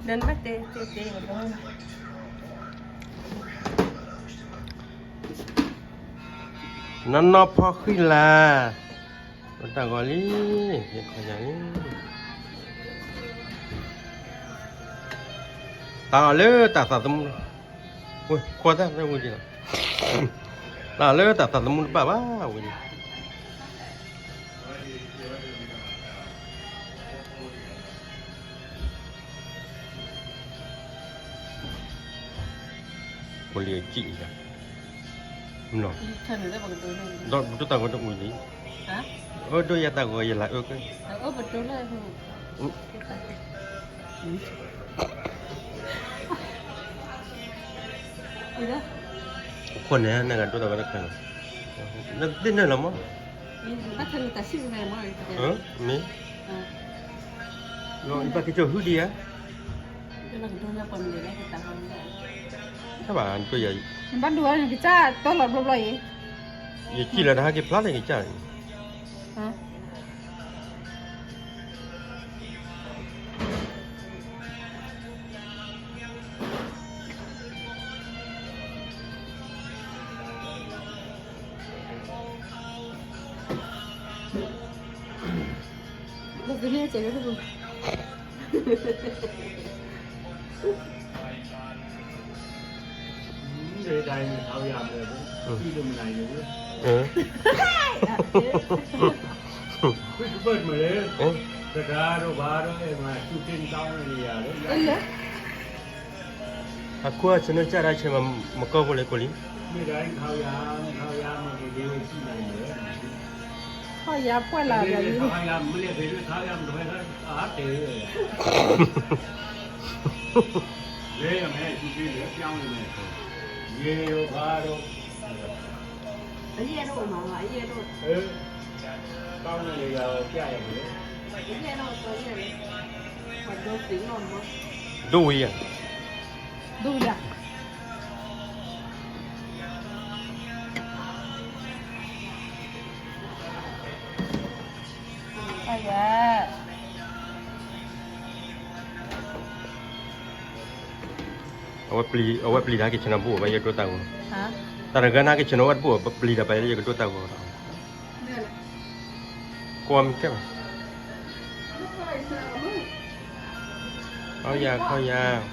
နနဘၣ်တဲတဲတဲ နီၢ်နီၢ်ဖီဃံလၤ, တၢ်ဂီၤလံ, ယခီယၤလံ, တၢ်အီၣ်လၢတၢ်သးသမူ, ဝဲခွါတၢ်ဝဲဒ်လီၤ, တၢ်အီၣ်လၢတၢ်သးသမူတဘၣ်ဘၣ်ဝဲန့ၣ် ပလံၤအကံၣ်ယၤ, မနီၤ, ဒီးပဒိၣ်တၢ်ဂီၤတအူလံ, အၢဒိၣ်ယၤတၢ်ဂီၤယလၤအၢကၢ, ခိၣ်န့ၣ် နဂၤဒိၣ်တၢ်ဂီၤတခါလီၤ, နသ့ၣ်နုာ်လီၤမး, မ့ၢ် ယဘၣ်က့ၤကၠီၣ်ဟုၣ်ဒံးဧါ, တဘၣ်ဒိၣ်အံၤ, နကစၢ်တီလီၤဘျီဘျီအံၤ, လၢကန့ၣ်စဲးကၢ်တပူၤ, အခိၣ်ဆၢနၢ်ကၢ်ဒၣ်ဆဲးမၤမကီၢ်ဖိလၢကိးလံ, ခီယၤပှဲၢ်လၢ်, ဒိၣ်ဝံၤဧါ, ဒိၣ်ဝံၤဧါ, အဝဲပျံၤတၢ်ဟဲက့ၤဆ့ၣ်နီၤဘူၣ်ဘၣ် ယကဒိၣ်တၢ်ဂီၤ, တၢ်တဂၤန့ၣ်ဟဲက့ၤဆ့ၣ်နီၤဝဲတဘူၣ် ပပျံၤတၢ်ပာ်လၢယကဒိၣ်တၢ်ဂီၤဒီး, ကွၢ်မ့ၢ်ကဲဘၣ်, ခီယၤ ခီယၤ,